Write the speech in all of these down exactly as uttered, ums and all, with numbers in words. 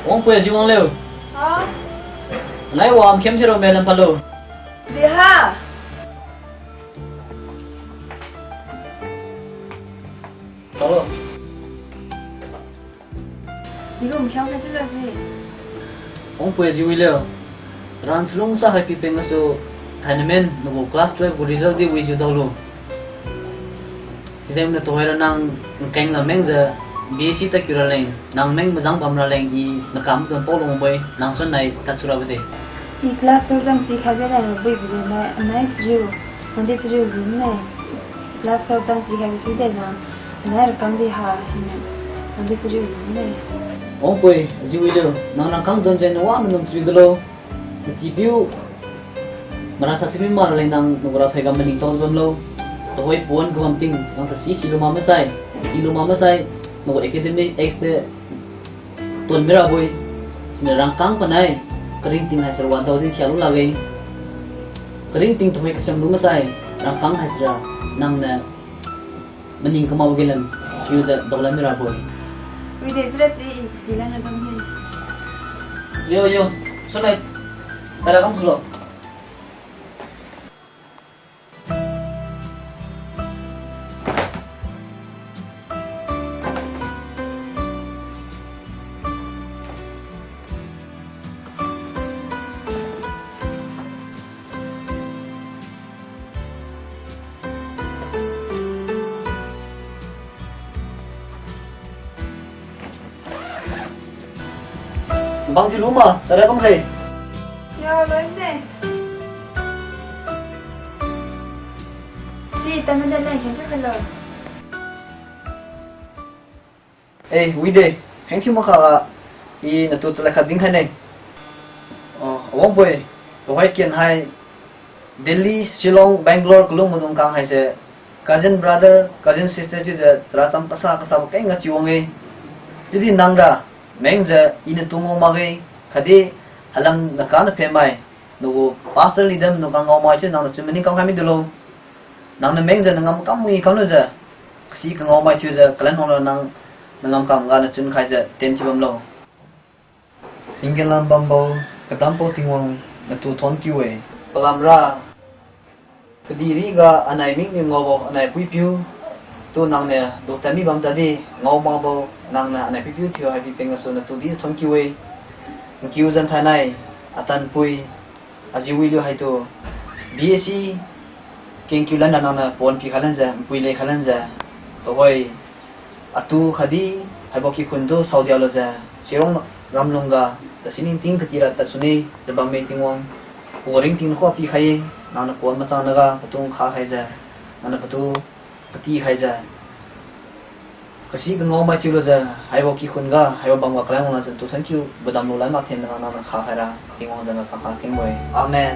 Wangpui, ajiu wang liu. Ha? Nai wang khem siro me lam palo. Di ha. Talo. Di gu mkhiang khai sila phi. Wangpui, ajiu wi liu. Charan chalungsa hai pipeng gasu thainamen nagu class twelve gu result di wijiu daolu. Sijengniu tuhoira nang nkeng lamengjiu B S C tadkiu raleng, nang meng majang bam raleng i nakam don pao lungbo-e, nang suan nai tadsu rabo de. I class twelve dang tikhai de nai buibo de nai, anai chariu, nang di chariu jiu ne. Class twelve dang tikhai sui de nang, anai rakang di ha sine, nang di chariu jiu ne. Wangpui, ajiu wi liu, nang rangkang donjiu na wa manung chariu delo. Kachipiu marasa thiumi ma raleng nang nagu rathoi ga maningtao bamlo. Tuhoi pon kabam ting nang tasi si lu ma masai, i lu ma masai, nagu academic age de ton mirabo-e. Siniu rangkang panai, karingting hai sira wan dao din khialu lakge. Karingting tuhoi kasiam lu masai, rangkang hai sira nangniu maning kamakbo ge lam thiujiu daolan mirabo-e. Wi de, chira ti, i tilan na bam hi. Yo, yo, sunai, tara kam sulo. Bangjiu lu ma, tara kam khai. Yo, loi ne. Si, taman da nai, khen sa khailo. Eh, wi de, kheng thiu makha ga, i natu chalad khat dinkhai ne. Oh, Wangpui, tuhoi ken hai, Delhi, Shillong, Bangalore, kalung maidung kang haise, cousin brother, cousin sister chiujiu, chara cham kasa kasabo keng ga chiu wang-e. Chiudi nangra, mengjiu, i natu ngao makge, khatdi, halam naka naphen mai, nagu pastor leader natu kang ngao mai chiu nang nachun maning kam khai mi dulo. Nang namengjiu nangam kam wi kamlujiu, kasi kangao mai thiujiu, kalan wanglo nang, nangam kam ga nachun khaijiu, ten thiu bamlo. Tinggen lam bambo, kadambo Tingwang, natu thonkiu-e. Palamra, kadihpiriga anai mingniu ngaobo anai puipiu, tu nangniu lutad mi bam tadi, ngao makbo, nangniu anai puipiu thiu hai pipeng gasu natu di thonkiu-e. Nkiu zan thainai, atanpui, ajiu wiliu haitu, B S C, kengkiu lanra nangniu pon pikhai lanjiu, npui lekhai lanjiu, tuhoi, atu khatdi, haibo kikhun tu saodialujiu, Sirong ramlungga, tasi ningting katira tadsune, jiu bamme Tingwang, pagu ringting nakhuga pikhai-e, nangniu pon machang naga, patu nkha khaijiu, nangniu patu kati khaijiu, Kasi kangao mai thiulujiu, haibo kikhun ga, haibo bamga kaleng wanglujiu natu thank you, badamlu lan mathen nang nang kha khaira, Tingwang jengga khakha kengbo-e. Amen.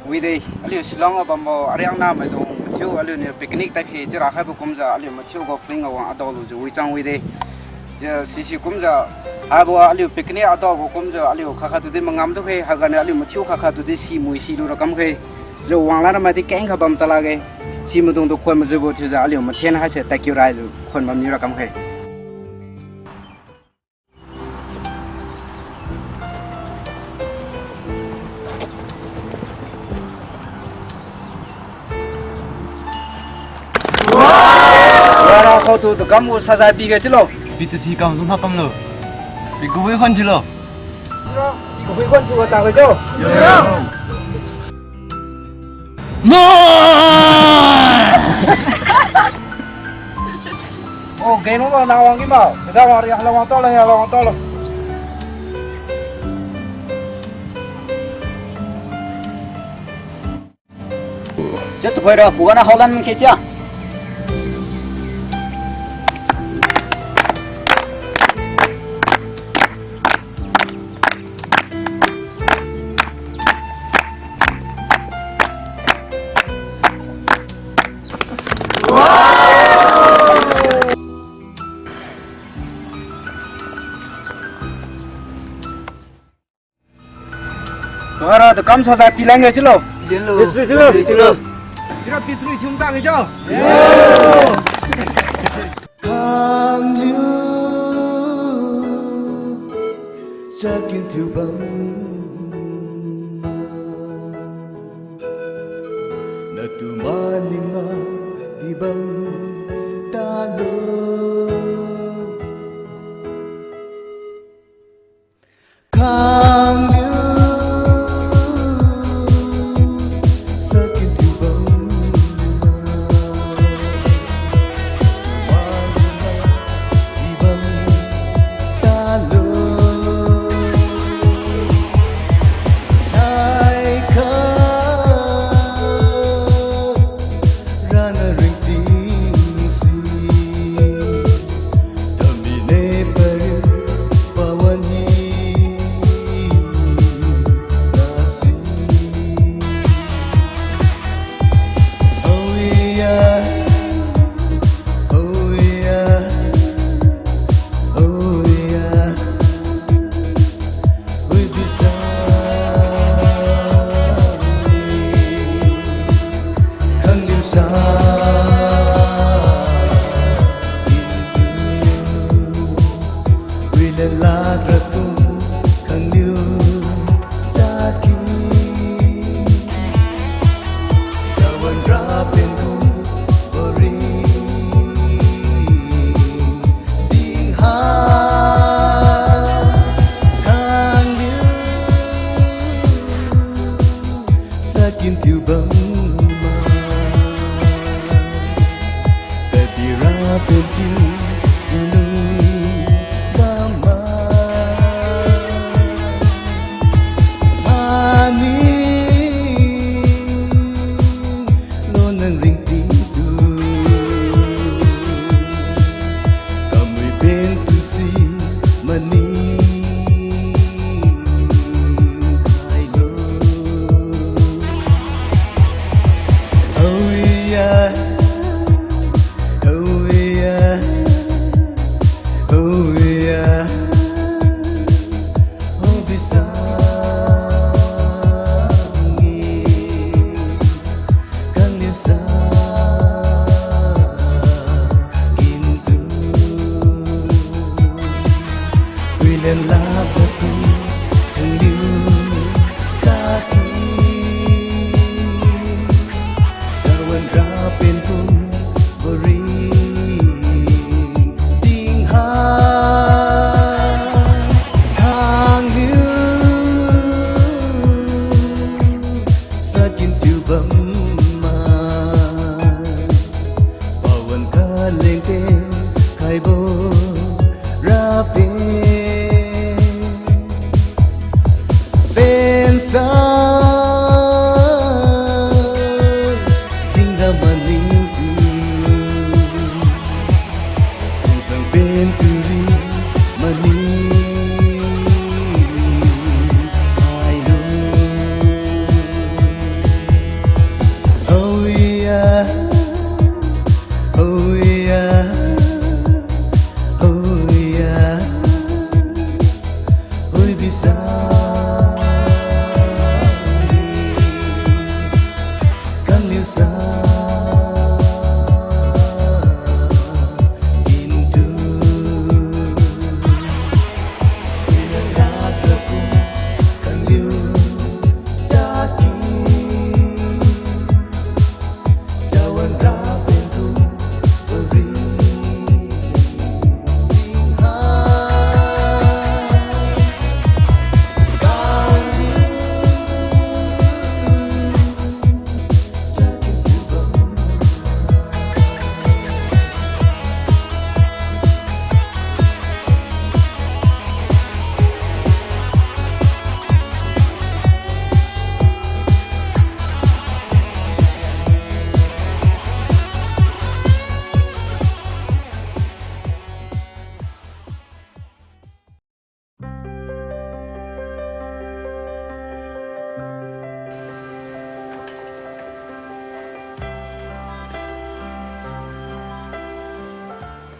Wide, aliu Shillong ga bambo ariakna maidung mathiu aliuniu picnic tadkhe chiura khaibo kumjiu aliu mathiu gu pling ga wang adaolujiu wichang wide. Chiu sisi kumjiu, haibo aliu picnic adaobo kumjiu aliu khakha tudi mangam tukhe, haiganiu aliu mathiu khakha tudi simui silu ra kamkhe. Chiu wanglan ra maidi kengkha bam talakge. Simaidungtu khon majiubo thiujiu aliu mathen haise tadkiu raijiu khon bamniu ra kamkhe. Wara khaotu tukam gu sajai pikhe chiulo. Pitu thi kam jung ha kamlo. Pi kabui khon thiulo. Pi kabui khon thiuga takhe chiu. Oh, geng lunglo, nawang gi ma. Kada wang ri, hala wang talo, hala wang talo. Chiu tuhoira khuga na haolan khe chia. Tuhoira tukam sajai pilangge chiulo. Pilanglo. Pilanglo. Pilanglo. Chiura pithrui thium takhe chiu. Khangliu chakin thiu bam ma, natu maning ma di bam talo. Khangliu chakin thiu bam ma, Chakin thiu bam ma, kadira pen thiu lung bam ma. Maning lo nang ringting tu, kamui pen tu si maning khailo. Oya, oya, oya, obisa ngi. Kangniu sa gintu, wilen laba tu, kangniu sa ki, tawanra pe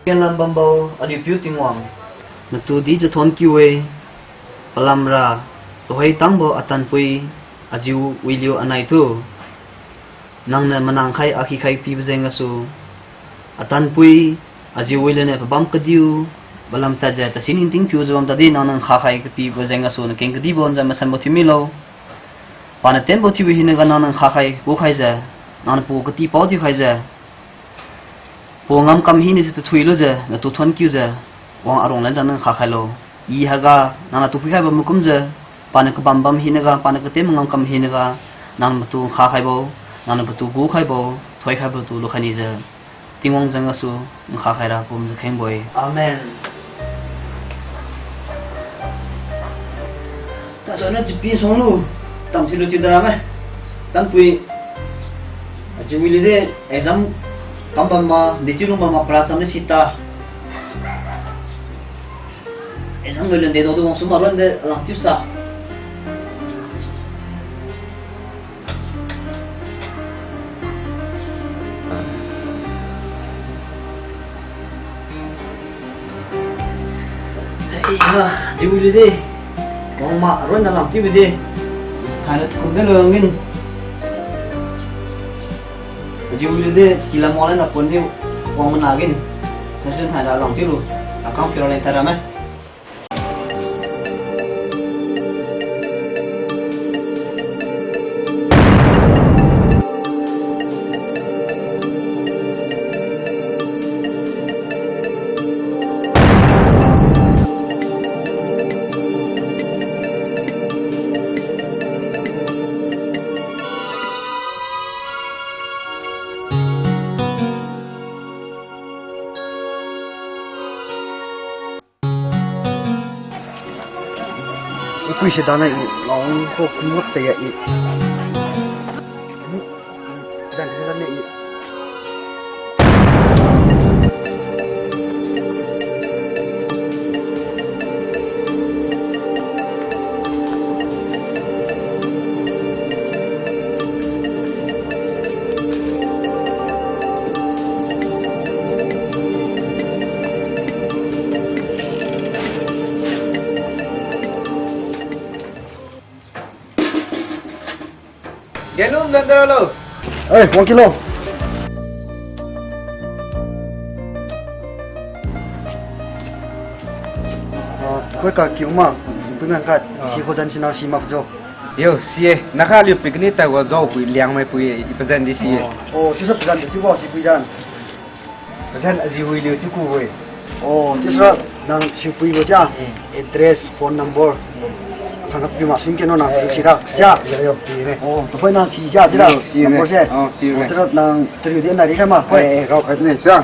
Kenlam bambo aliu Piu Tingwang, natu dijiu thonkiu-e. Palamra tuhoi tangbo atanpui, ajiu wiliu anai tu nangniu manang khai akhi khai pibo jeng gasu, atanpui, ajiu wiliu niu pabam kadiu, palam tadjiu tasi ningting piujiu bam tadi nangniu nkha khai kapibo jeng gasu nakeng kadibo njiu masanbo thiu milo. Paniu tenbo thiubo hinaga nangniu nkha khai kukhaijiu, nangniu pu katipao thiukhaijiu, pu ngamkam hinajiu tu thuilujiu natu thonkiujiu, wang arong lenda nang nkha khailo. I haiga nangniu tu phuikhaibo makumjiu, paniu kabam bam hinaga, paniu katem ngamkam hinaga, nang matu nkha khaibo, nangniu patu kukhaibo, thoikhaibo tu lukhai nijiu, Tingwang jeng gasu nkha khaira kumjiu khengbo-e. Amen. Tasuniu chipi suanglu, tamthiulu chiu darame. Tanpui, ajiu wiliu di exam kam bam ma, di chiu lung bam ma, para chamdi sita. Exam lui lun dedaotu wangsu maronde alang chiusa. Haiha, jiu wiliu di. Wang maronde alang chiubi di. Thainai tukum de lo wangin. Jiu wiliu di, skill lam wanglan rapon di wang mana gin. Sasun thainai alang chiulu. Akang pira leng thairame. Ipui si dana i, laong ko kumlak taya i. Zan zan i. Gelum dandalo. Oi, wangkilo. Ah, koi ka kiu ma, pui ngan khat, ah, si kho zan sina si mak jo. Yo, si e, nakha liu picnic taiga jaopui Liangmai pui e, i pazan di si e. Oh, oh, chiusa pazan di chiubo si pui zan. Pazan ajiu wiliu chiu ku e. Oh, chiusara nang sipuibo chia. Hmm. Address, phone number. Hmm. Phangga piu ma sungkeno nang, eh, sira. Eh, chia. Eh, yo, yo, si ne. Oh, tuhoi nang si chia, sira. Yo, si ne. Number se. Oh, si ne. Oh, chiusara nang tariu di nai ri khai ma. Eh, eh, rao khai ne, chia.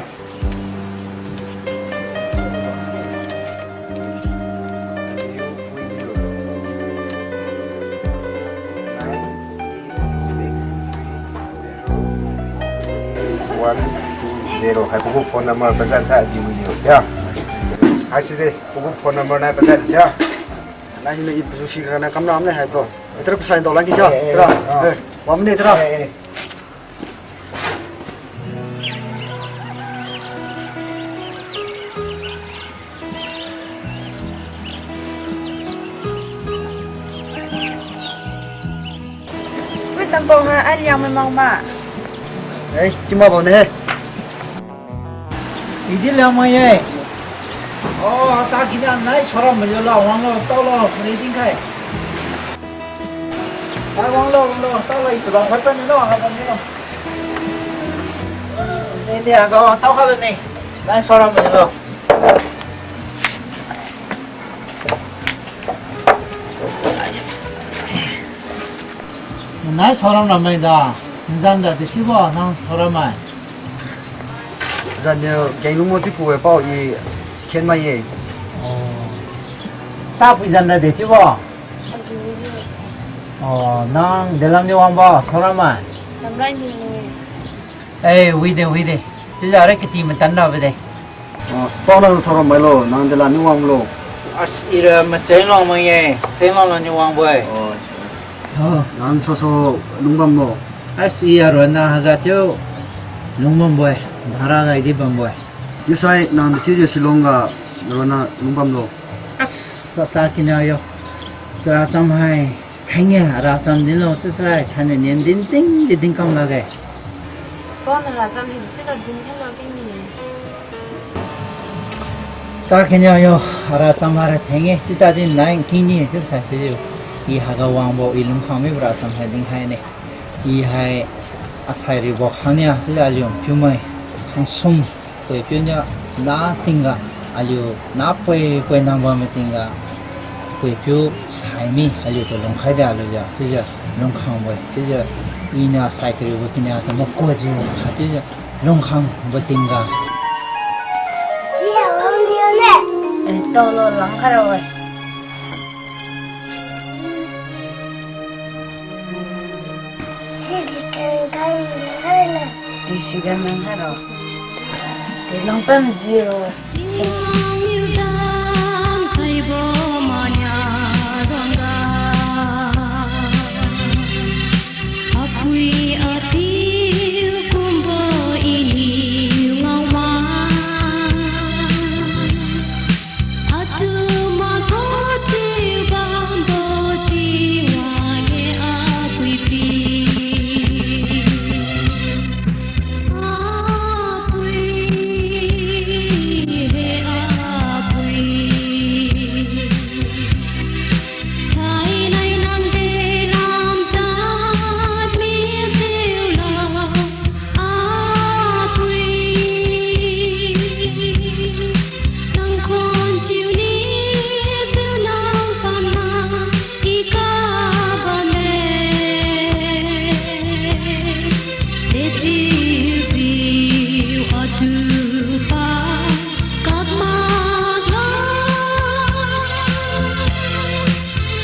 One two zero. Hai pagu phone number pazan sa ajiu wiliu. Ya. Hai si de, pagu phone number nai pazan sa. Nai hina i pazu si kara na kamna mne hai to. Tara pasai dolan ki sa. Eh, eh, tara. Ah. Eh, wamne tara. Eh, eh. Wi, tampong ha, ai Liangmai mang ma. Eh, chiu ma bam ne he. I di Liangmai ye. Oh, ta kini nai saoram mai lo, wanglo, taolo, mari ding khai. Ai wanglo, wanglo, taolo, i chabang khat pa ni lo, ha pa ni lo. Ni, ni, ha, tao kha lo ni. Nai saoram mai lo. Nai saoram ramai da. Nzan da de chiubo nang saoram mai. Zan niu keng lungbo chiu ku e pao i khen mai ye. Oh. Tapui zan da de chiubo. Oh, nang delam niu wangbo saoram mai. Lamrai niu. Eh, wi de, wi de. Chiujiu are kati matan rabo de. Ah, pao nang saoram mai lo, nang dela niu wanglo. As, ira macheng long mai ye, macheng long lo niu wangbo-e. Oh. Oh. Nang soso lungbamlo. As, i aronna haga chiu lungbambo-e, bhara gai di bambo-e. Chiusai nang dechiujiu Shillong ga ronna lungbamlo? As, ata kina yo. Chara cham hai theng-e, ara cham dinlo chiusai thainai nian din ching di dinkam lakge. Pao nara cham hi chiujiu dinkhai lo keng-e. Ta kina yo, ara cham hai ra theng-e, chiuta din nai keng ni chiusai sijiu. I haiga wangbo i lungkhang mibo ra cham hai dinkhaine. I hai asai ribo khangnia chiujiu aliu piumai khangsum puipiu niu na tingga aliu na pui pui nang bammai tingga puipiu sai mi aliutu lungkhai di aliujiu chiujiu lungkhangbo-e chiujiu iniu sai karibo kiniu tu makujiu haichiujiu lungkhangbo tingga. Chiu wang diu ne. Eh, taolo langkhai ra-e. Sidi kang kang hai la. Di siga nang hai ra. Di long pam zero. Apui apiu kumbo iniu ngao ma. Atu mako chiu bambo di wan-e apui pi. Apui, he apui. Thainai nang de lam tad mi chiu lo. Apui, nang khuan chiu ni chiu nang pamna i kabamme. Dechiujiu atu pa kak mak lo.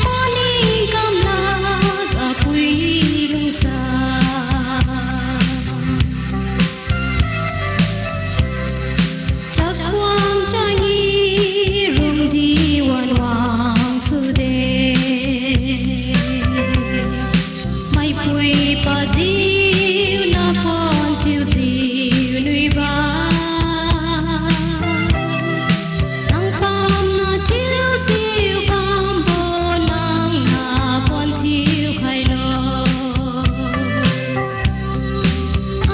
Maning kamlak apui lungsa. Chakhuang changi rungdi wan wang sude. Maipui pajiu napon thiujiu nuiba. Nang pamna thiujiu bambo nang napon thiu khailo.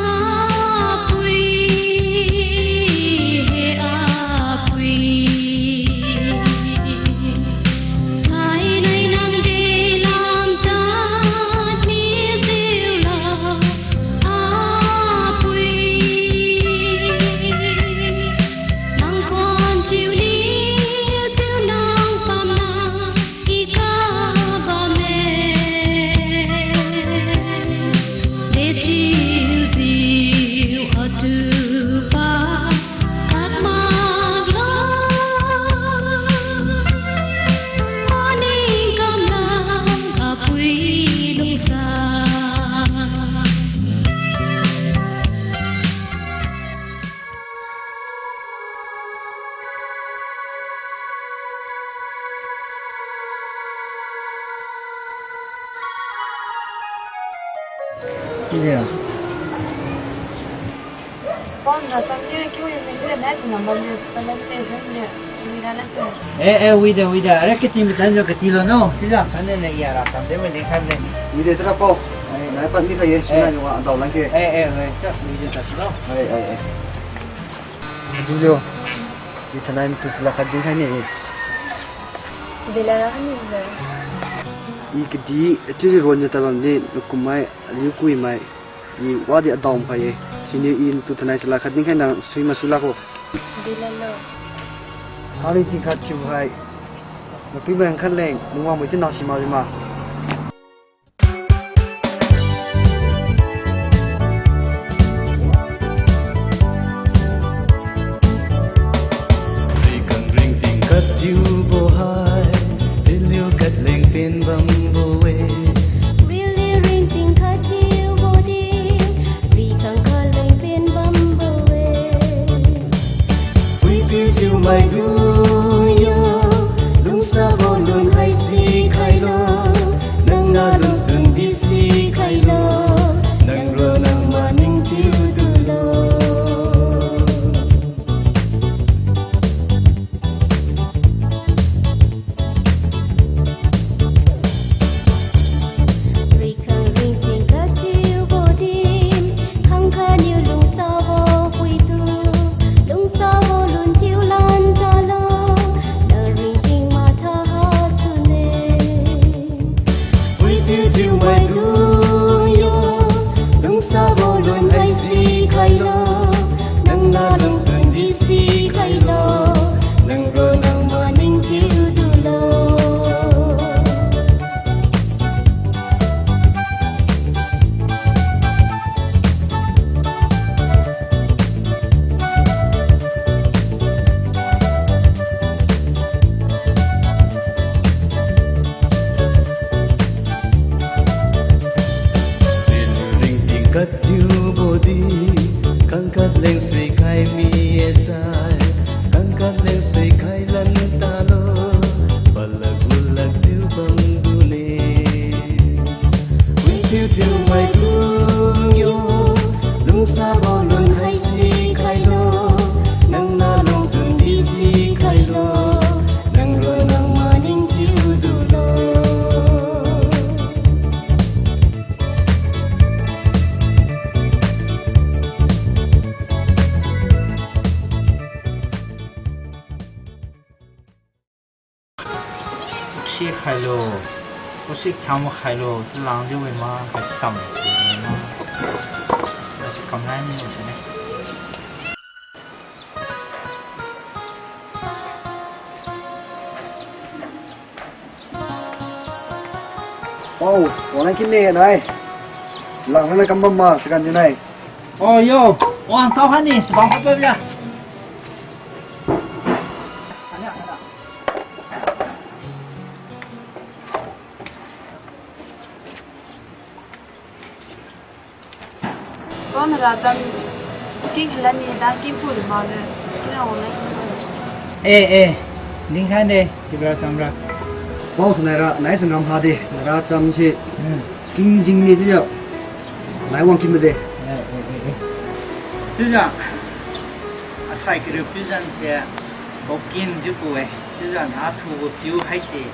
Apui, he apui. Thainai nang de lam tad mi chiu lo. Apui, nang khuan chiu ni chiu nang pamna i kabamme. Dechiujiu atu pa kak mak lo. Maning kamlak apui lungsa. Chiujiu. Pon ra cham kira kiu yu mide nai tu number de, number de shon de, wi ra na tu. Eh, eh, wi de, wi de. Are kati mi tan jo kati lo no. Chiujiu, sane ne ya ra cham de, wi de khan de. Wi de tara pao. Eh. Nai pan mi khai ye, eh, suna jo wa dao lang ke. Eh, eh, eh, cha, wi de ta sulo. Eh, eh, eh. Chiujiu, i thainai matu sila khat dinkhai ne. Dela ra ni de. I kadi, chiujiu ron jo ta bam de, nakum mai, aliu kui mai. I wadi adaom khai ye. Siniu i natu thainai sala khat dinkhai nang sui masu lakbo. Di lalo. Haring tingkhat thiu hai. Napui bang khat leng, nungwang mai ti nang sima jima. Ri kang ringting khat thiubo hai, riliu khat leng pen bambo-e. Riliu ringting khat thiubo di, ri kang khat leng pen bambo-e. Puipiu thiumai du yo, lungsabo lun hai si khailo, nang na lun sun di si khailo, nang ro nang maning thiu dulo. Khailo, kusi kham khailo, chiu lang jiu wi ma, kam ma. Sa kam nai mi se ne. Pao, wang nai kine nai. Lang nai kam bam ma, sagan ni nai. Oh, yo, wang tao hani, sabang pa pa ya. Pao nara cham king khalan ni da king phu de makge, king ra wang nai. Eh, eh, dingkhai de, sibra chamra. Pao sanai ra, nai sangam ha de, nara cham si. Hmm. King jing ni chiujiu. Nai wang kin ma de. Eh, eh, eh, eh. Chiujiu, asai kariu piu zan se, pao kin jiu ku-e. Chiujiu, na thubo piu haise,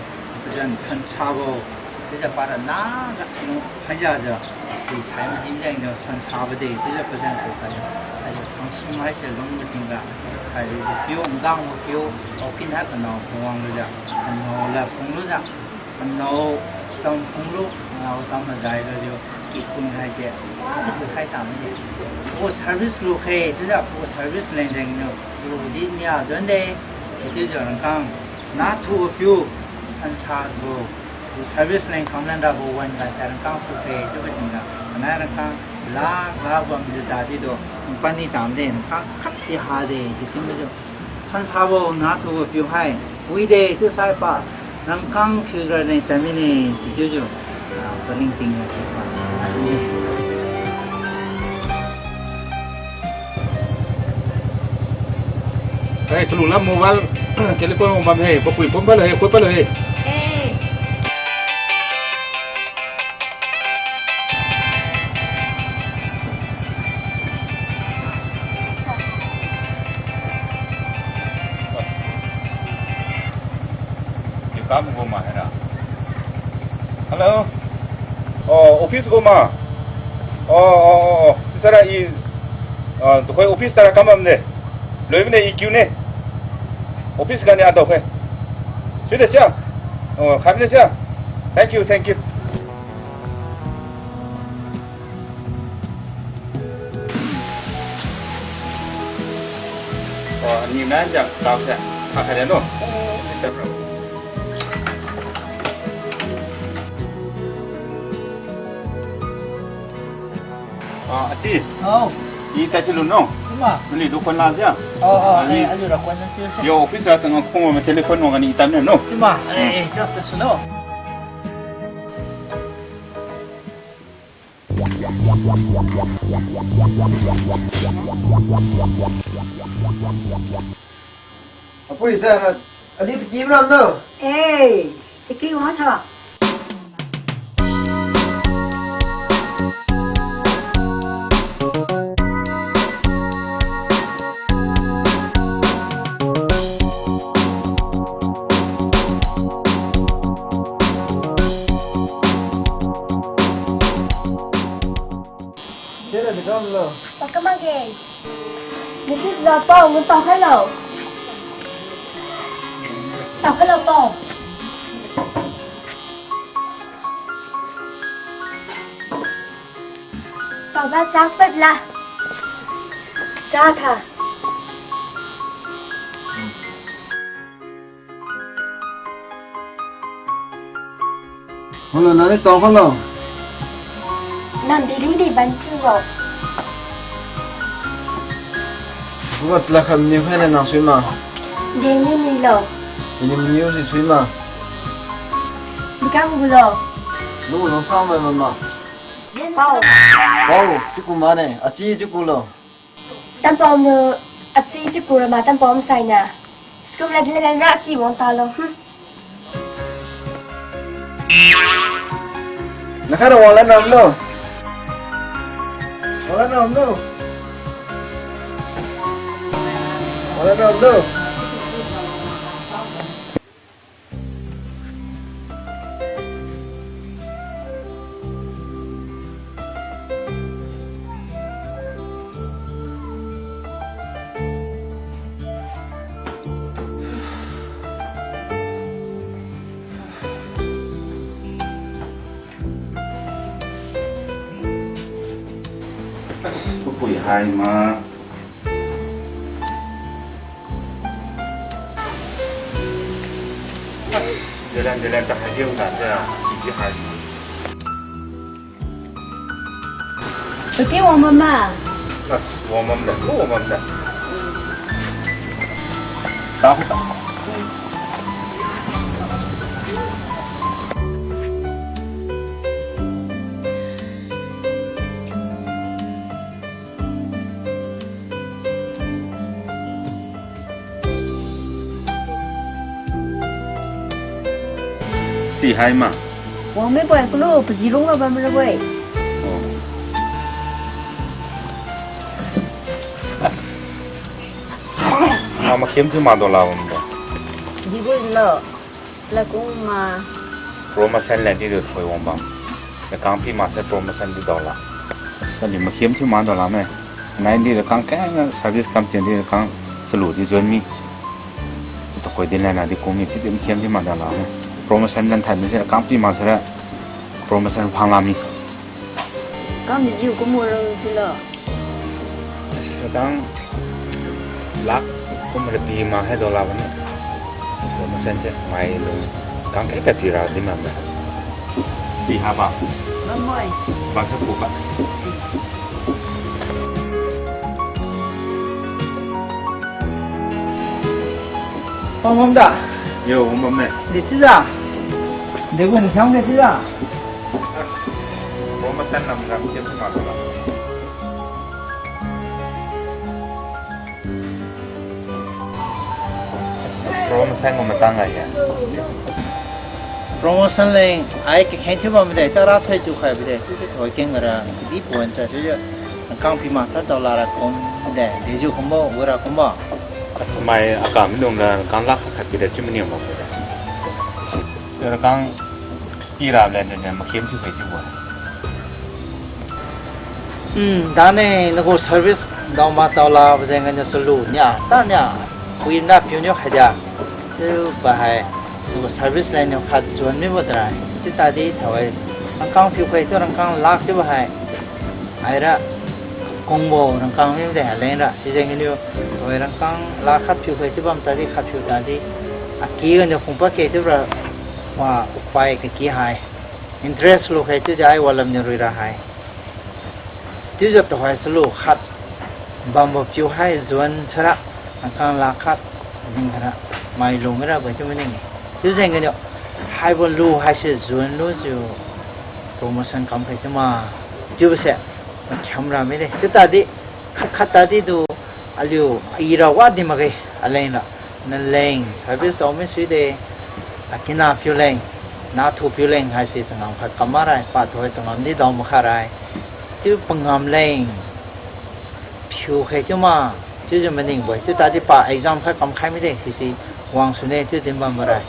pazan sansabo. Chiujiu para na ga nu haijiu jiu, di sai majing jeng jiu sansabo de, chiujiu pazan ku kaijiu. Haijiu khangsum haise lung matingga, sai lu piu, ngang lu piu, pao kin hai panao kawang lujiu, panao lad phung lujiu, panao cham phung lu, panao cham majai lujiu, kikhun haise, adi khai tang de. Pagu service lu khe, chiujiu pagu service leng jeng jiu, chiu di nia don de, sichiujiu rangkang, na thubo piu, sansabo, gu service leng kham lan rabo wan ga sai rangkang phu khe, chiubo tingga, panai rangkang, la, la bam jiu dadi do, npan ni tam de, rangkang khat di ha de, sichiu majiu. Sansabo na thubo piu hai, pui de, chiusai pa, rangkang phiu ra leng tam mine, sichiujiu. Ah, paling ting ga si pa. Hai, kalu lam mobile, telephone mobile hai, papui phone palo hai, koi palo hai. Eh. Kam gu ma hina. Hello. Oh, office gu ma. Oh, oh, oh, oh. Sisara i, ah, tuhoi office tara kam bamde. Loimine i kiu ne. Office gani adao khe. Suide sia. Oh, khaimide sia. Thank you, thank you. Oh, ni na jang tao se. Kha kha de no. Ah, achi. Oh. I ta chilu no. Ima. Mali du kon la sia. Oh, oh, ani. Eh, aliu ra kon na chiu se. Yo, office ra chang khong ma telephone wang ani ta ne no. Ima, eh, eh, chap ta su no. Apui, ta, aliu taki ram no? Eh, taki wang sa. Tera de kam lo. Pakam ge. Niki la pao ngun tao khailo. Tao khailo pao. Paoba chak pad la. Cha tha. Hello, nani tao khailo. Nang di ring di ban chiu lo. Buga chila khat mini khaina nang sui ma. Di mini lo. Mini mini si sui ma. Di kam gu lo. Lu nang sa mai ma ma. Pao. Pao, chiuku mane, achi chiuku lo. Tampao niu achi chiuku rama tampao masaina. School la dile lan ra ki wang talo. Hmm. Nakha ra wang lan ram lo. Wang lan ram lo. Wang lan ram lo. Pui hai ma. Delen, delen, ta hai diu da, da, chibi hai. Pati wang bam ma? Ah, wang bam da, ko wang bam da. Ta ko ta. Si hai ma. Wang mi boi kulu, paji rung ga bam ra boi. Oh. As. Ma, makhem thiu ma do la bam da. Di boi lo. Lakung ma. Promotion leng di du thoi wang bam. Nakang pi ma se promotion di dao la. Sali makhem thiu ma dao la me. Nai di lakang keng service kam tien di lakang salu di join mi. Tuhoi di leng na di kung mi chiu di makhem thiu ma dao la me. Promotion leng thai mi se nakang pi ma sira. Promotion phang la mi. Kam di jiu kum ro chiu lo. As, dang lakh kum rapi ma hai dao la bam ne. Promotion se mai lu kang kai kai pi ra di ma me. Si ha ba. Bam moi. Ba sa pu ba. Pang bam da. Yo, bam bam ne. Di chiu ja. Di gu ni sang di chiu ja. Promotion nam ram chiu ma ba. Promotion gu matang ga ya. Promotion leng ai kakheng thiu bam de, chara thoi thiu khai bi de, chiu chiu thoi keng ra, di pon cha chiu chiu. Kang pi ma sa dao la ra kum de, de jiu kumbo, gu ra kumbo. Asmai akam mi dung ra kang lakh khat pi de chiu maning bam de. Chiu ra kang pi ra le ne, ne makhem thiu khai chiu bo. Hmm, dane nagu service dao ma tao la ba jeng ganiu salu nia, cha nia, pui na piu niu khai dia. Chiu ba hai, nagu service line niu khat juan mi bo trai. Chiu tadi thoi, rangkang piu khai chiu rangkang lakh chiu ba hai. Aira, kungbo rangkang mi de hai leng ra. Si jeng ganiu, thoi rangkang lakh khat piu khai chiu bam tadi khat piu tadi. Aki ganiu phung pa ke chiu ra, wa, upai kaki hai. Interest lu khai chiu jai walam niu rui ra hai. Chiujiu tuhoi salu khat bambo piu hai juan sara, rangkang lakh khat ning sara, mai lu mira bo chiu maning-e. Chiu jeng ganiu, haibo lu haise juan lujiu promotion kam khai chiu ma, chiubo se, makhiam ra mide. Chiu tadi, khat khat tadi tu, aliu, ira wadi makge, aleng ra. Naleng, service o mi suide, akina piu leng, nathu piu leng haise changam khat kam marai, pa thoi changam di dao makha rai. Chiu pangam leng, piu khai chiu ma, chiujiu maningbo-e, chiu tadi pa exam khat kamkhai mide, sisi wang sune, chiu din bam marai.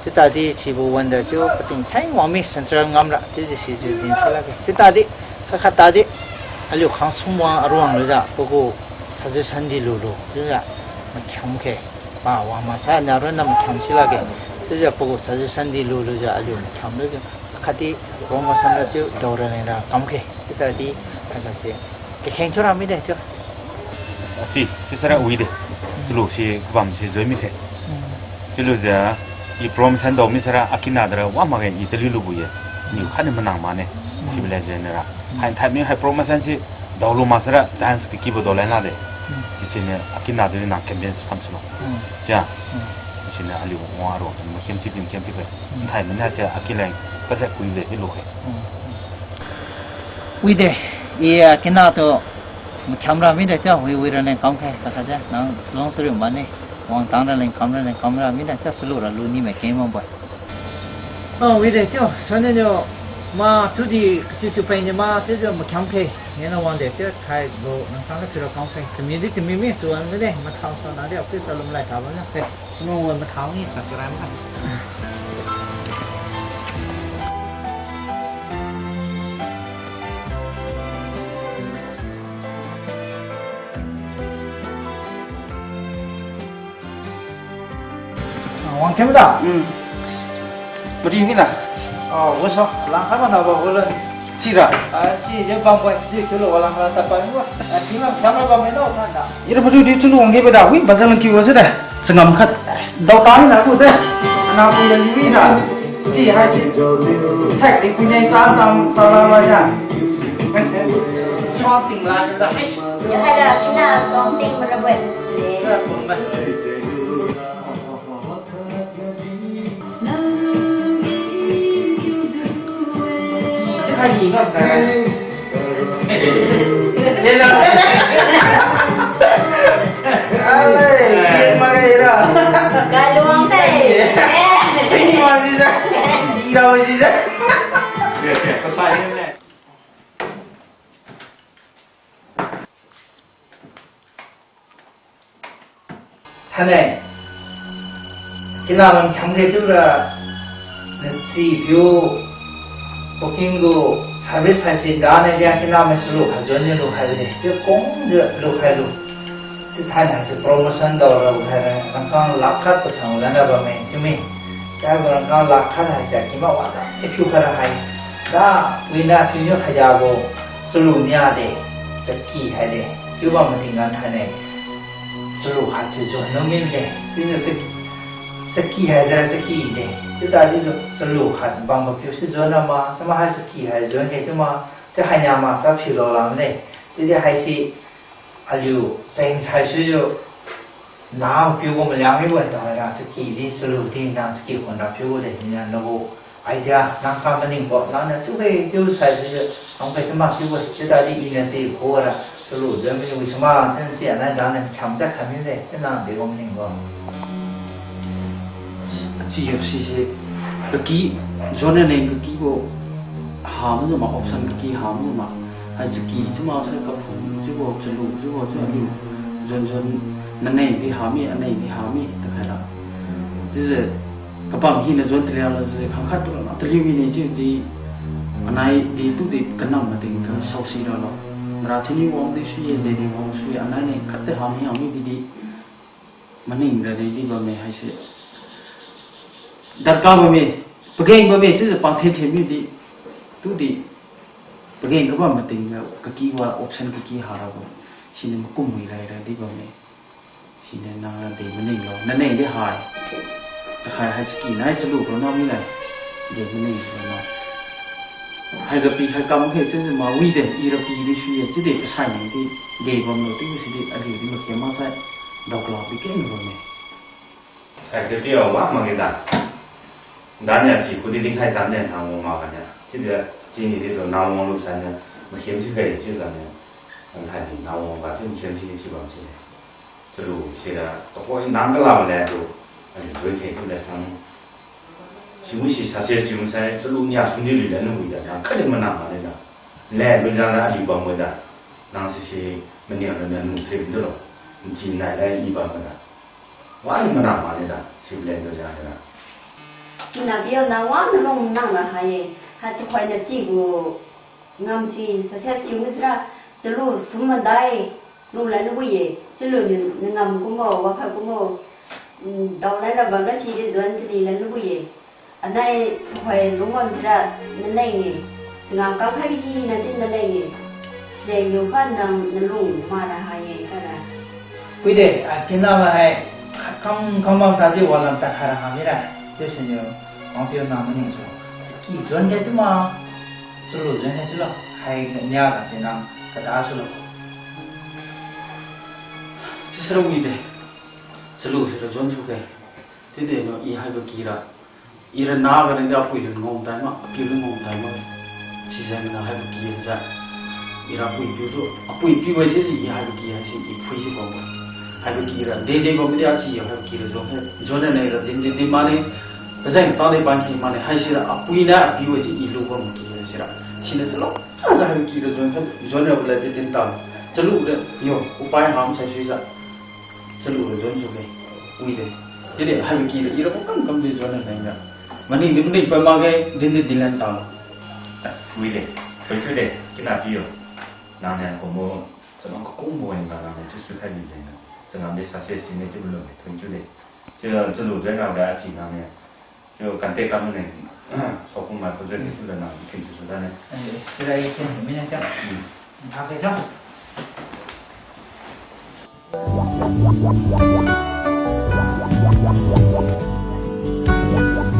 Chiu tadi sibo wonder chiu pating theng wang mi central ngam ra, chiujiu sijiu din si lakge. Chiu tadi, khat khat tadi, aliu khang sum wang aruang lujiu, pagu suggestion di lulu, chiujiu, makhiam khe. Pa wang masa na ronna makhiam si lakge. Chiujiu pagu suggestion di lulujiu aliu makhiam lujiu. Khatdi promotion ra chiu dao ra leng ra kam khe. Chiu tadi haiga se kakheng thiu ra mide chiu. Achi, chiu sara wide. Chiulu si kabam si joi mi khe. Chiulujiu i promotion dao mi sara akina dara wa makge i taliu lubo ye. Niu khatniu manang mane. Sibo le jenne ra. Hai thai mi hai promotion si daolu maksara chance kakibo dao leng lade. Sisiniu akina dui nang convince kam sulo. Sia. Sisiniu aliu wang aro makhem thiu din makhem thiu khe. Thai mina se akinleng kaja kui de chiulu khe. Wide, i akina tu makhiam ra mide chiu wi wi raleng kam khe, takha de, nang chalung sariu mane, wangtang raleng kam raleng kam ra mide chiu salu ra luni mai keng bambo-e. O, wide chiu, saniu niu, ma tudi kachiu chiu pai niu ma chiujiu makhiam khe, ngena wangde chiu thaibo nang tangga chiura kam khe, kami di kami mi suan mide, mathao sa nadi office alum lai tabo na khe, sumang wan mathao ni takiran ma. Wang khe mada? Mari ni na. O, waso, langkhai mana ba wala. Chira. Ah, chi je bam boi, di tu lo wala ngala ta pa ni wa. Ah, tinglam, tinglam bam mai no, tanda. Ira madu di tu lo wang ge ba da, wi, bazar lang kiu wa se da. Changam khat, dao ta ni na ku de. Na ku ya liwi da. Chi hai chi. Sak di ku ne cha cha cha la la ya. Suang ting la da. Ya hai da, kina suang ting ma ra boi. Ra boi ma. Thainai, kina lam kham de chiura, nachi piu, booking gu service haise dane dia kina mai sulu hajon ni lukhai de, chiu kung jiu lukhai lu. Chiu thainai si promotion daora lukhai ra, rangkang lakh khat pasang lana bamme, chiu mi. Chiu gu rangkang lakh khat haise kima wada, chiu piu khat ra hai. Da, wina piu niu khaida gu, sulu nia de, saki hai de. Chiu bam mating gan thainai. Chalu khat si juan lu mide. Chiujiu sa-, saki hai dara saki de. Chiu tadi lu chalu khat bambo piu si juan ra ma, tama hai saki hai juan de chiu ma, chiu hai nia ma sa phiu lo lam de. Chiudi haisi aliu seng sai suijiu, nang piu gu maliang mibo ta haira saki di chalu di nang saki khon ra piu de, nia nagu idea, nang kam maningbo, nang niu chiu khe, chiu sai chiujiu, nang khe chiu ma chiubo, chiu tadi iniu si khuga ra, chalu juan midi wi suma, chiu si anai nang niu kham ja kham mide, chiu nang di gu maningbo. Chiu sise, kaki, juan ne kakibo, ha majiu ma, option kaki ha majiu ma, hai chaki chiu ma, sai kaphum chiubo, chalu chiubo, chiu aliu, juan juan, naneng di ha mi, aneng di ha mi, takhai ra. Chiujiu, kabam hina juan taliang la jiu khangkhat tu la taliu mine chiudi, anai di tudi kanam mating tu saosi ralo. Mara thiuni wang di sui ye, de di wang sui ye, anai ne khat te ha mi ha mi bidi. Maning ra de di bamme haise. Darkar bamme, pageng bamme chiujiu pangthe the midi. Tudi, pageng kabam mating ga kaki wa option kaki ha rabo. Siniu makum wi rai ra di bamme. Siniu nang ra de maninglo, naneng di hai. Takhai hai chaki nai chalu ronna mi nai. De maninglo na. Haiga pi hai kam khe chiujiu ma wi de, ira pi di sui ye, chiudi kasai nang di, de bamlo chiu sidi, aliu di makhe maksai, daokla di keng bamme. Sai khe pi wa makge da. Daniu chi khu di dinkhai tamne nang wang ma baniu. Chiudi, chini di tu nang wang lu saniu, makhem thiu khe chiu ganiu. Nang thai di nang wang ba chiu makhem thiu di chiu bam chine. Chalu sira, kapoi nang kala leng tu, aliu joi khe chiu leng sang. Siwi si success thiu sai, chalu nia sum di lui leng nui da, nang khatdi manang mane da. Leng lui jang da aliu bambo da. Nang sisi maniang na nang nung thiu du lo. Nchi nai leng i bam da. Wani manang mane da, siwi leng lui jang da. Kina piu nang wani lung nang ra hai ye. Hai tuhoina chigu ngam si success thiu mi sira, chalu sum madai, lu lan wi ye, chalu ni, nangam kumbo, wakhat kumbo, mm, dao lan ra bam ra si di juan chali lan wi ye. Anai tuhoi lungbam sira, naneng ye. Changam kam khai hina di naneng ye. Seng niu kha nang nalung mara hai ye kara. Pui de, a, kina ma hai, kha-, kam, kam bam tadi walam ta khara ha mira. Chiu siniu, wang piu nang maning su. Saki juan ga chiu ma, chalu juan ga chiu lo. Hai nia ga si nang kada su lo. Sisira wi de. Chalu sira juan su khe. Chiudi no i haibo ki ra. Ira na ga nang di apui lun ngam tai ma, apiu lun ngam tai ma. Sijengniu haibo ki jiu. Ira apui piu tu, apui piu wai jiu i haibo ki haise i phui jiu bambo. Haibo ki ra, de de bamdi achi haibo ki ra juan he. Juan ne ra din din din mane. Kajeng tang de ban hi mane, haisira apui na apiu wai jiu i lu bambo ki haisira. Siniu tu lo, sa haibo ki ra juan he, juan ra bala din din tang. Chalu de, yo, upai ham sai sui jiu. Chalu ra juan su khe. Wi de. Chiudi haibo ki ra ira kam kam di juan ne nang ra. Maning di maning pa makge, din di din lan talo. As, wi de. Thank you de. Kina piu. Nang niu kumbo, chalung kakumbo wi ga nang niu chiu su khai di de. Changam di success thiu ne chiu lo de. Thank you de. Chiu, chalu juan ra ga chi nang niu. Chiu contact kam ne. Saokum mai project ni tu da na kin tu da ne. Eh, sira kin tu mi na cha. Hmm. Tha ke cha.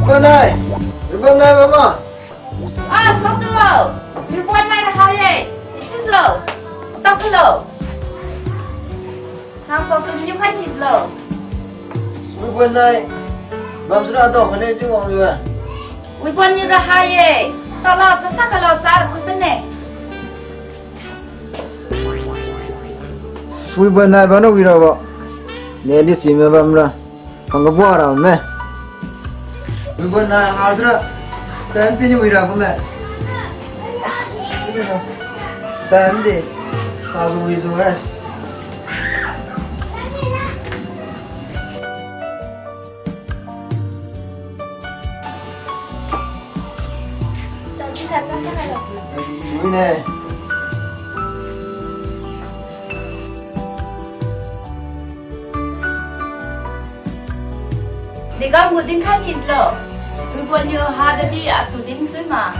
Panai, Ribbon nai mama. Ah, Saotulo. Ribbon nai ra ha ye. Isin lo. Takulo. Nang Saotu niu khai ni lo. Ribbon nai. Bam sura do khane ji wang liu. Ribbon niu ra ha ye. Talo, sasa kalo, char khun ne. Suibo nai bamra wirabo. Neli chime bamra. Khang kabo rame. Suibo nai hazra. Stand pini wirabo me. Stand di. Sabu wizu guys. Dekam gu dinkhai ni lo. Ribbon niu ha dadi atu din sui ma.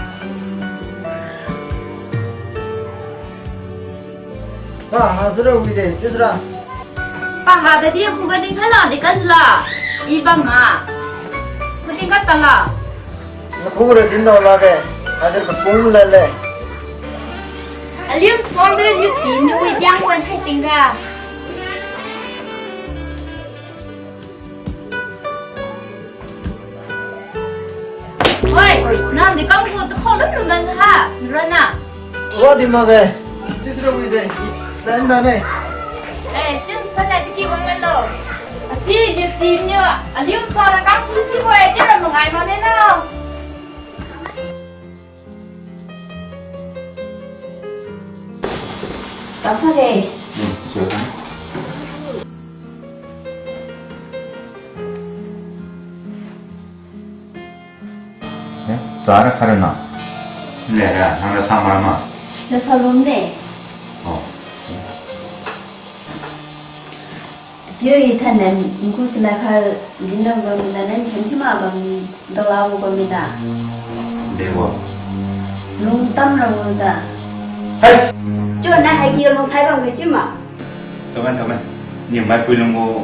Pa, ha sira wi de, chiu sira. Pa, ha dadi khuga dinkhai la, di kan la. I bam ma. Khuting ka tala. Nakhu ra din dao lakge. Ha sira kakung lale. Aliu song de liu ti niu wi diang wan thai ting ra. Oi, nang dekam gu takhao lum lum man ha, nrana. Wa di makge. Chiu sira wi de. Dan da ne. Eh, chiu sa na tiki wang lo. Asi, niu si niu, aliu sa ra kam tu si bo, eh, chiu ra mangai ma ne na. Tangkha de. Hmm, sure. Eh, chara kharana. Lera, nang rasa marama. Rasa lum de. Oh. Piu i thanen, nku sila kha dinlo bam mina nen khen thima bam dala bo bam mina. Debo. Lung tam ra bo da. Hai! Chiu na hai ki lung sai bam chiu ma. Tamen, tamen. Niu mai pui lung bo.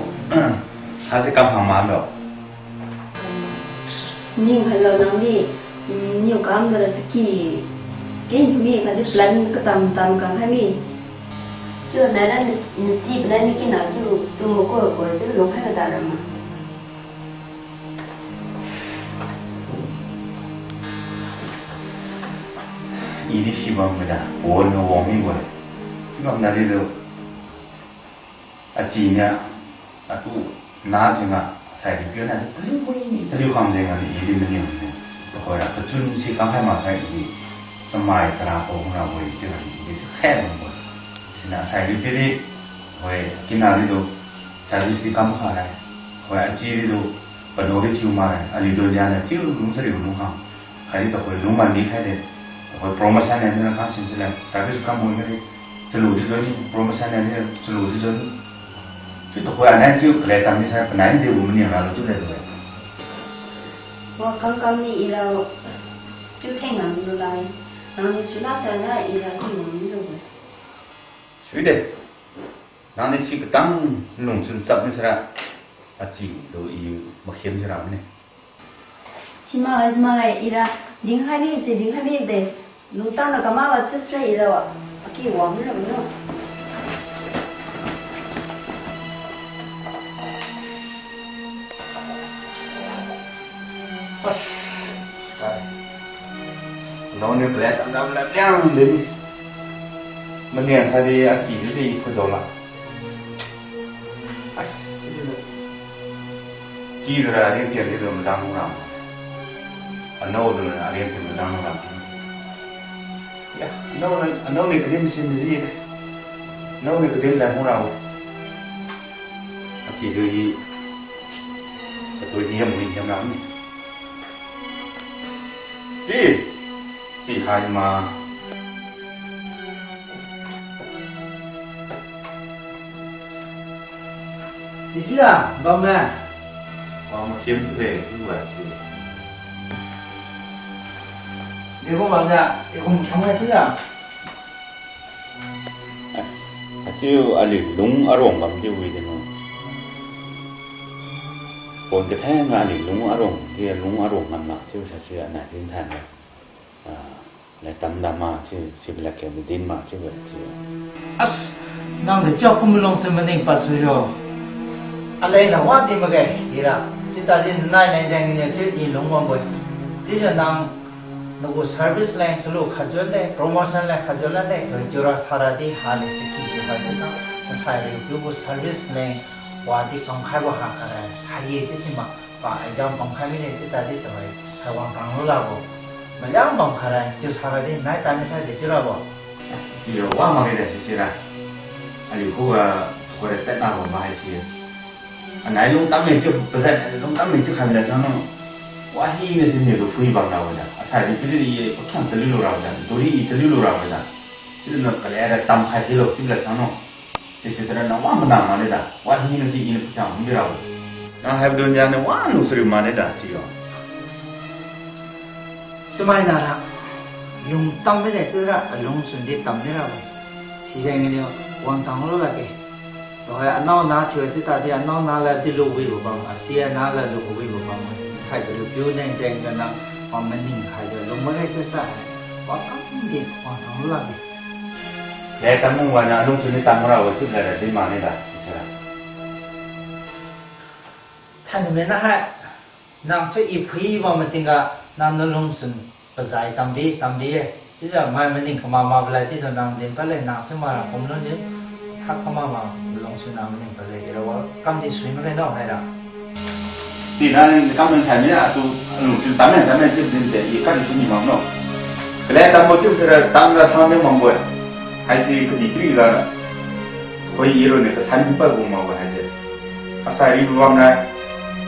Ha se kam hang ma lo. Ning khailo nang di, mm, niu kam ga tiki, ken mi kha di plan katam tam kam khai mi. Chiu nai ra ni, ni chi plan ni kina chiu tu mo ko ko chiu lung khai ga da ra ma. I di si bam ga da, pon ga wang mi bo. Ngam na di lo. Achi niu, atu na jengga, sai di piu na, taliu mui, taliu kham jengga ni, i di mani ni. Tuhoi ra, kachun si kang hai ma sai i di, samai sara ko hung ra bo i di ra ni, i di khe bam bo. Sina sai di piu di, hoi, kina di do, service di kam kha rai. Hoi, achi di do, pano di thiu ma rai, aliu do jana, thiu lung sari lung khang. Khaidi tuhoi lungman di khaide. Tuhoi promotion niu niu kang sin sila service kam wi khaidi. Chalu di join, promotion niu niu chalu di join. Chiu tuhoi anai chiu kale kam ni sai panai di gu mani ralo tu de tu. Wa kam kam ni ira chiu theng nang lu lai. Nang ni suna sa ra ira ki nang ni lu. Sui de. Nang ni si katang lungchun chap ni sara. Achi do i makhem sara ni. Sima, sima, ira, dinkhai mi se, dinkhai mi de. Lungtang na kama wa chips ra ira wa. Aki wa mi ra no. As, sai. No ni plate am dam lam liang de ni. Mania kha di achi di phudo la. As, chiu di lo. Chiu di ra, ringtian di lo mazang lung ra. Anao di lo, ringtian mazang lung ra. Ya, anao na, anao ni kadim si maji de. Anao ni kadim la lung ra. Achi di, atoi di yam, yam ra ni. Chi, chi hai ma. Di chi la, bam me. Bam kim pe, tu wa chi. Ikum bamjiu, ikum thiang hai chiujiu. Achiu aliu lung aruang bam di wi di no. Pon katheng aliu lung aruang di lung aruang ngam ma chiu sa si anai din than. Ah, lai tam da ma chiu, chiu lak ke din ma chiu chiu. As, nang de chiu kum lung se maning pa sui lo. Aleng na wa di mage, ira. Chiu ta di nai nai jeng ni chiu i lung wang boi. Chiujiu nang nagu service leng salu khajuan de, promotion leng khajuan la de, doi jura sara di ha le chiki di bai de sa, masai le piu gu service leng wa di kamkhai bo ha kara, ha ye di si ma, pa exam kamkhai mi le di ta di doi, hai wang tang lu la bo. Mayang bam kara, chiu sara di, nai ta mi sai de chiu ra bo. Chiu wa ma le de si si ra. Aliu khu ga, khu de tet na bo ma hai si. Anai lungtang me chiu, pazat lungtang me chiu khan la sang no. Wa hina si niu lu phui bam na wa da. Asai di pili ye, pakhiang taliu lu ra wa da. Duri i taliu lu ra wa da. Chiu na kale ra tam khai di lo chiu la sang no. Chiu si tara na wa manang ma le da. Wa hina si i na pachang hung di ra wa. Nang hai dun ya na wa nu sri ma le da chiu yo. Chamai na ra. Lungtang me de chiu ra, alung sun di tam di ra wa. Sijeng niu wang tang lu la ke. Tuhoi anao na thiu chiu ta di anao na la di lu wibo bam, asi na la lu wibo bam, sai kariu piu neng jeng ga nang wang maning khai ga lung mage chiu sa. Wang kam di wang tang lu la di. Le tam mung wa na lung sun di tam ra wa chiu la ra di ma ni da, chiu ra. Than me na hai. Nang chiu i phui bam mating ga, nang na lung sun pazai tam bi, tam bi ye. Chiujiu mai maning kama ma balai chiujiu nang din pale nang chiu mara kum lun jiu. Thak kama ma lung sun nang maning pale ira wa kam di sui male no hai ra. Tina ni kam nang thai ni atu lung sun tam me, tam me chiu din se i kam di sui ni ma no. Kale tam bo chiu sira tam ra sang de mang bo. Hai si kadi kri ga. Khoi i ro ni kasan pa gu ma bo hai se. Asai ri bam na.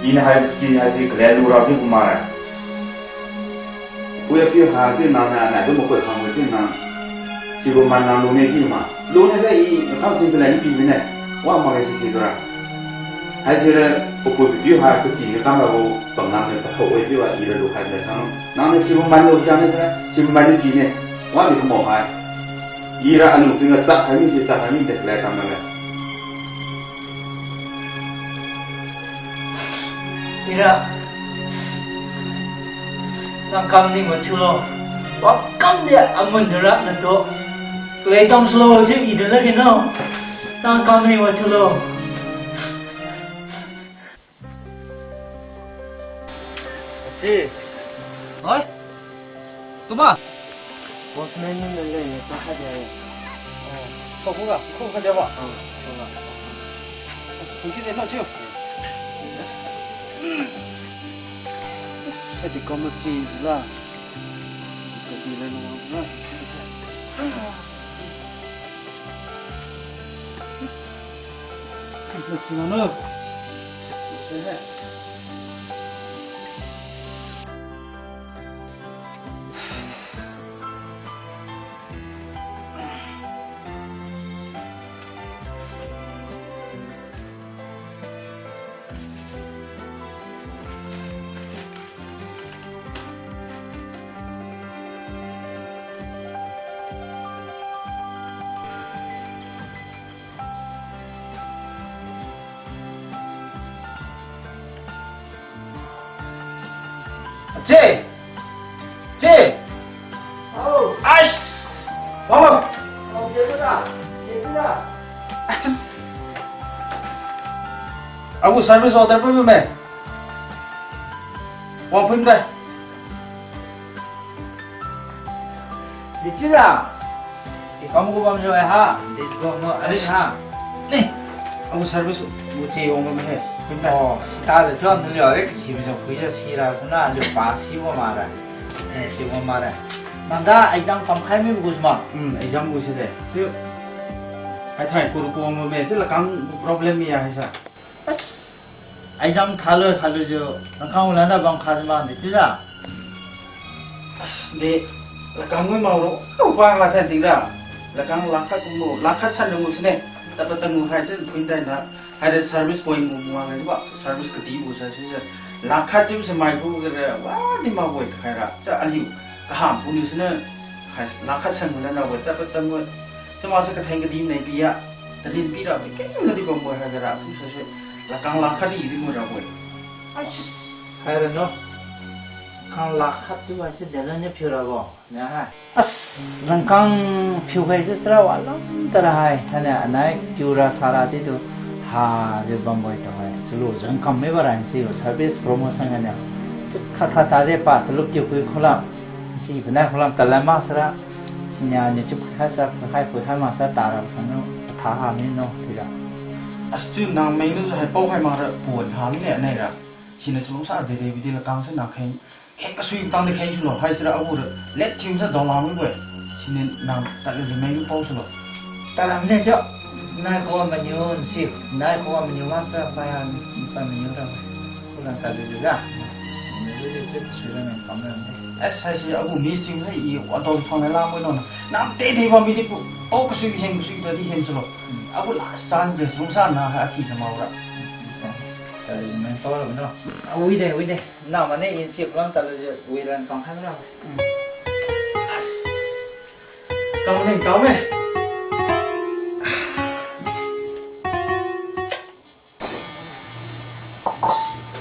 I na hai ki hai si kale lu ra di gu ma ra. Pui apiu ha chiu nang na, na du makoi khang bo chiu nang. Sibo man nang lune chiu ma. Lune sa i, khang sin chalai ni pi mine. Wa ma ga si si tu ra. Hai si ra, papui piu ha, kachi ni kam ra bo, pang nang ni pathok we chiu wa, i ra lu khai la sang. Nang ni sibo man lu siang ni sa, sibo man ni pi ne. Wa di kamo hai. I ra alung sing ga chak khai mi si, chak khai mi de, lai kam na le. Ira. Nang kam ni mathiu lo. Wa kam di amun ra na to. Kale tam slo si i de la ke no. Nang kam ni mathiu lo. Achi. Oi. Tuma. Postman ni le le ta kha dia. Oh. Ko ko ga, ko kha dia ba. Oh, ko ga. Ko ki de no chiu. Sa di ko ma chi la. Ko di le no na. Christmas tree mano. Che! Che! Au! Ais! Wang lo! Au, ye da. Ye da. Ais! Agu service order pun me. Wang pun da. Di chiu da. Di kam gu bam jo ha. Di gu mo ari ha. Ni. Agu service gu che wang bam he. Pun da. Oh, sita da jo ni liu re kasi mi jo pui jo si ra sana liu pa si wa ma ra. Eh, si wa ma ra. Nang da exam kam khai mi gu ma. Hmm, exam gu si de. Chiu. Hai thai ku ru ku wang bam me. Chiu lakang problem mi ya hai sa. As, exam thalo thalo jiu, lakang ulana bang kha ma de chiu da. As, de, lakang ngui mao ro, au ba ha than ting da. Lakang lakhat kum lo, lakhat san lo sine. Tapa tangu hai chiu pun dai na. Hai de service point mu mu ngai ba, service kati bu sa chiu. Lakhat chiu se mai bu ge re, wa di ma wai khai ra. Chiu aliu. Kaham puni siniu, hai, lakhat san muna na wai, tapa tangwa. Chama sa katheng kadi nai pia, tadin pi ra, keng kadi bambo hai gara, tu sa se, lakang lakhat di di mu ra wai. Hai ra no. Kang lakhat tu wai se, dela ni phiu ra bo. Nya hai. As, rangkang phiu khai se sara wa lam tara hai. Hane, anai, tiu ra sara di tu, ha, di bambo ta hai. Chulu, rangkang me ba ran si, service promotion ga nya. Khat khat ta de pa, talup tiu kui khula. Chi panai khulam talam maksara, sinia niu chiu phuikhai sa, phuikhai, phuikhai maksara tara sanu, patha ha mi no, tira. As tu nang meng nu hai pao hai maksara pon ha mi ne, nai ra. Siniu chalungsa de de bidi lakang se nang kheng, kheng kasui tang de kheng sulo, hai sira agu ra, let thiu sa dong lang mi boi. Siniu nang tadlu de meng nu pao sulo. Talam ne jo, nai khuga maniu nsi, nai khuga maniu maksara, pai ha, pai maniu ra. Kulang tadlu de ja. Niu de de sui ra nang kam ra de. As hai si agu miss thiu sa i wa dong phang la mo no na. Nang de de ba mi di pu. O kasui hem kasui ta di hem sulo. Agu last chance de sungsa na ha thi na mau ra. Tadlu men to ra no. Wi de, wi de. Na ma ne in si kulang tadlu de wi ran kam ha ra. As. Kam leng kam e.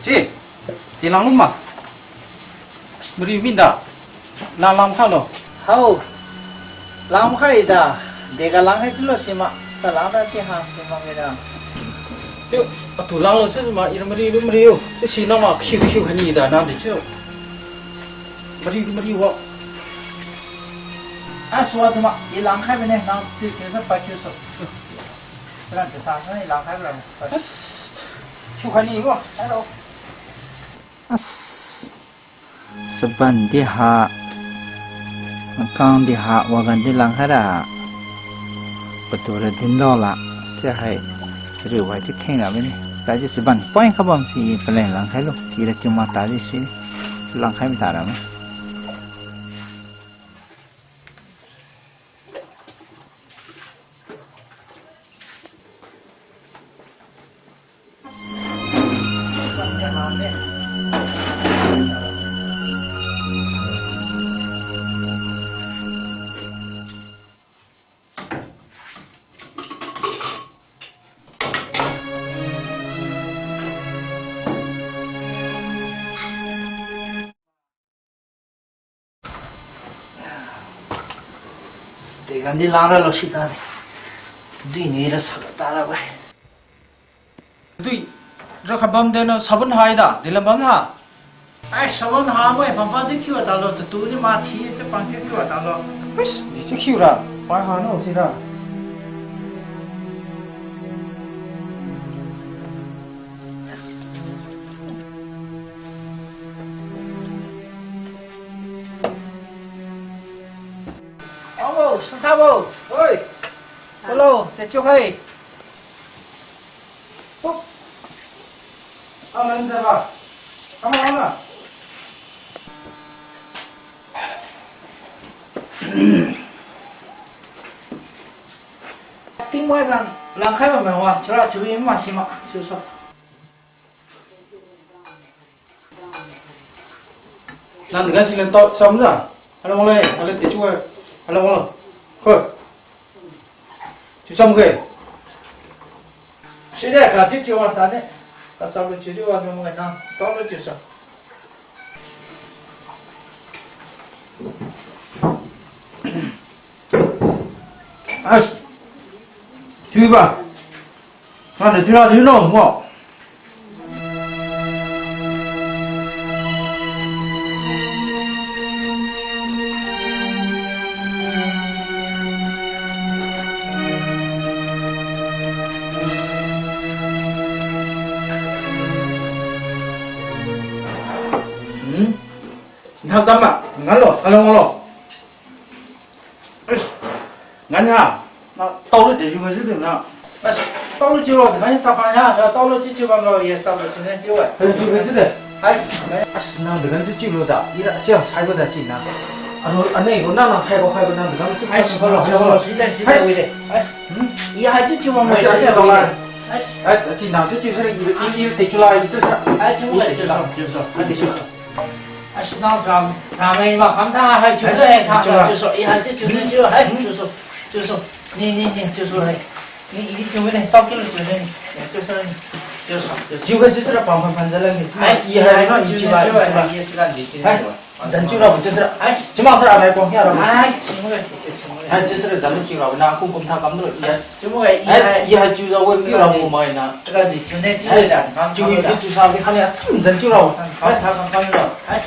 Chi, ti lang lu ma. Mari mi da. Lang lang kha lo. Hao. Lang khai da. Dega lang hai tu lo sima. Sa lang da ti ha sima mi da. Yo, atu lang lo si ma, ira mari lu mari yo. Si si na ma, khiu khiu hani da na de chu. Mari mari wa. Ah, sua tu ma, i lang khai bine, nang ti ti sa pa khiu so. Rang ke sa sa ni lang khai bra. As. Su khai ni bo, hello. As. Saban di ha. Kang di ha, wagan di lang khai ra. Patu ra din lo la. Chi hai. Siri wai chi kheng ra bini. Kai chi saban point kha bam si paleng lang khai lo. Ti ra ti ma ta di si. Lang khai mi ta ra ma. Degan di langra lo si ta ni. Dui ni ra sa ta ra bai. Dui ra kha bam de no sabun hai da, di lam bam ha. Ai, sabun ha mo, pampa di kiu ta lo, tu tu ni ma thi, tu pang kiu kiu ta lo. Wis, di tu kiu ra, pai ha no si ra. Abo, sansabo. Oi. Hello, te chu hai. Hop. Ang nan jaba. Ang ang na. Tingmai kan langkhai ba mai wa, chura churi ma sima, chiu so. Nang degan si len to, sam ja. Hello, wang le, hello, te chu, hello, wang le. Ko. Chiu cham ge. Side, ka chiu chiu wan ta de. Ka sa lu chiu di wan mo ngai na. Tao lu chiu sa. As. Chiu ba. Nang de chiu la chiu no mo. Hmm? Nthak tam ma? Ngan lo, ngan lo, ngan lo. Eish, ngan ha. Na, tao lu de, yu ga yu de na. Eish, tao lu chiu lo, ngan sa pa ha, tao lu chiu chiu bam lo, ye sa lu chiu ne chiu wa. Hai, chiu ga chiu de. Eish, nang degan chiu chiu lo da. Ira chiu sai bo da chiu na. Anu, anai ko na na khai ko khai ko nang degan chiu. Eish, chiu lo, chiu lo, chiu de, chiu de, wi de. Eish. Hmm? I hai chiu chiu bam lo. Eish, chiu lo. Eish. Eish, chiu nang chiu chiu sa, i, i, i, chiu la, i chiu sa. Eish, chiu lo, chiu lo, chiu lo. Chiu lo. Ashi nao sa, samai ma kam ta hai chiu hai, chiu so, i hai chiu ne, chiu hai, chiu so, chiu so. Ni, ni, ni, chiu so hai. Ni, i chiu ne, tao kiu chiu ne ni. Ya, chiu so ni. Chiu so, chiu so. Chiu ga chiu sira pam pam pam jala ni. Ai, i hai no, i chiu ba, i chiu ba. Yes, la di. Hai, zan chiu ra, chiu sira. Ai, chiu ma sira, hai, kong kya ra. Ai, chiu mo ga, chiu, chiu, chiu mo ga. Hai, chiu sira, zan chiu ra, na, kum kum tha kam ro. Yes. Chiu mo ga, i hai. Ai, i hai chiu ra, wo, chiu ra, mo mai na. Sira di, chiu ne, chiu ai, ra, kam, chiu kam, chiu sa, ni, khani, asam, zan chiu ra. Kam, kam, kam, kam, kam, ra. Ai.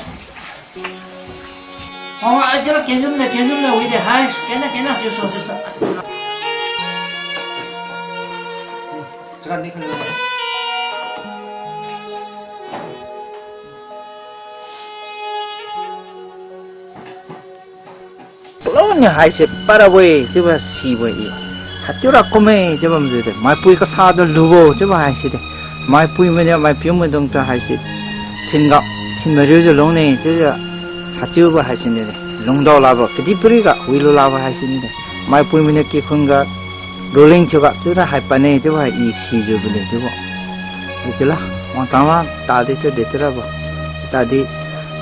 Oh, ajar kenum na, kenum na, wide hai, kena, kena, chiu so, chiu so, asa. Chakani khan. Lo ni haise para we, chiuba sibo i. Hachiura kumme, chiuba mjiu de. Maipui kasa do lubo, chiuba haisi de. Maipui mane, maipiu maidung ta haise. Thin ga, thin mariu jiu lung ne, chiujiu. Hachiubo haisi ne de. Lungdao labo, kadihpiri ga, wilu labo haisi ne de. Maipui mane kikhun ga, ruling thiu ga, chiuda hai pane, chiuba i sijiu bine, chiubo. Chiula, wangtang la, tadi chiu de chiurabo. Tadi,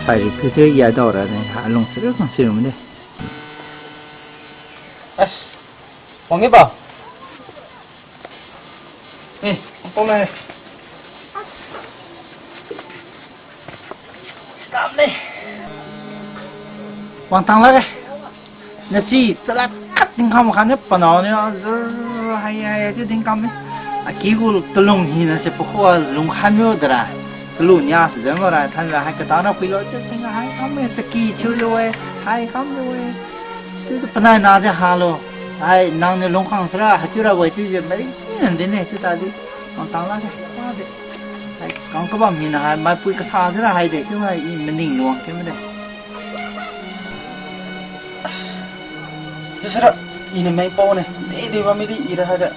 sairi piu chiu yadao ra ne, ha, lung siru, lung siru de. As, wang e ba? Eh, wangtang la. As. Stop ne. Wangtang la ge. Nasi chala khat tingkham khan ne panao ne azur hai hai ti tingkham ne. Aki gu talung hina se pakhu lungkhan yo dara. Chalu nia se jam ra than ra hai katang ra pui lo chiu ting hai kam me saki thiu lo e, hai kam lo e. Chiu tu panai na de ha lo. Hai nang niu lungkhang sara ha chiu ra we chiu je mari nan de ne chiu ta di. Wangtang la se pa de. Hai kang kabam hina hai maipui kasa sara hai de chiu hai i maning luang ke me de. Chiu sara i na meng pao ne. De de ba mi di i ra hai de.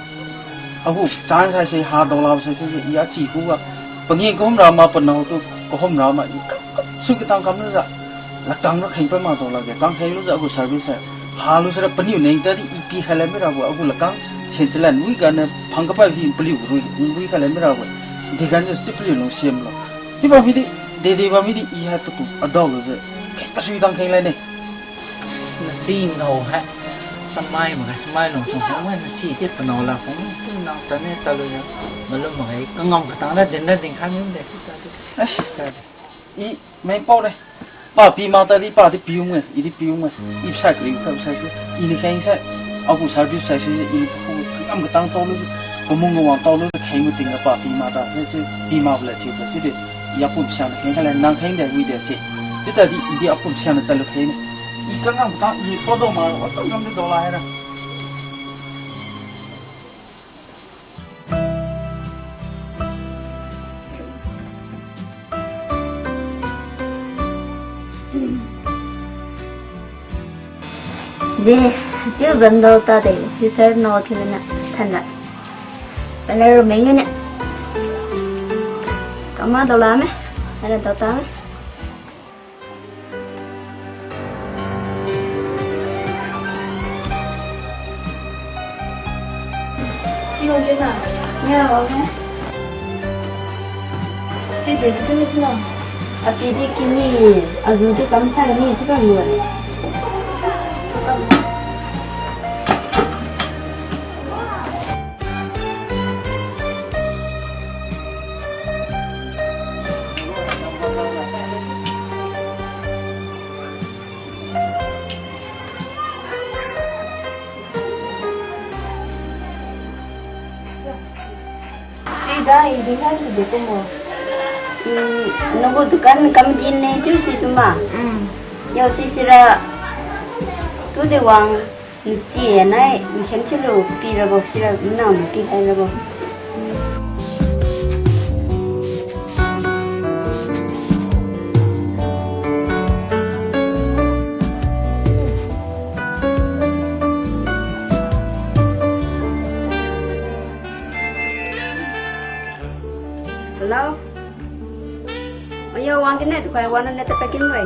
Agu chance haise ha dao la se chiu i achi khuga. Pangi kahum ra ma panao tu kahum ra ma i kam kam su katang kam lu ja. Lakang ra kheng pa ma dao la ge. Kang kheng lu ja agu service hai. Ha lu sara paniu neng ta di i pi khai la mi ra bo agu lakang. Sen chalan wi ga na phang kapa hi paliu rui, rui khai la mi ra bo. De gan je sti paliu lung siam lo. Di ba mi di, de de ba mi di i hai patu adao lu je. Kheng pa sui tang kheng la ne. Nasi ngao hai. Samai ma hai, samai lung sung hai, nasi ti panao la kong, tu nang ta ne ta lu ya. Malum ma hai, kangam katang la, din la, din khan yung de, tu ta tu. Ai, ta de. I, meng pao de. Pa pi ma ta di, pa di piung e, i di piung e. I sai kri, ta sai kri. I ni kheng sai. Agu service sai sai, i ni kangam katang tao lu. Kamung wang tao lu, kheng ma ting la pa pi ma ta. Sai sai, pi ma bla thiu ta, sai de. I apum siang kheng khai la, nang kheng de, wi de, sai. Chiu ta di, i di apum siang ta lu kheng. I kangam ta, i photo ma, wa kangam de dola hai ra. De, chiu bam dao ta de, chiu sai no thiu na, than ra. Pala ru meng ne. Kama dola me, ara dao ta me. Chiu de na. Ya, okay. Chiu de tu ni sina. Api di kini, azu di kamsai ni chiu bam lu. Sida, i di ngai su di kumo. Mm, nagu dukan kam din ne chiu si tu ma. Mm. Yo si sira tu de wang. Nchi nai, nkhem thiulu pirabo, sira mnang pikhai rabo. Hello? Ayo, wang kine tu kai, wang ne ta pakin wai.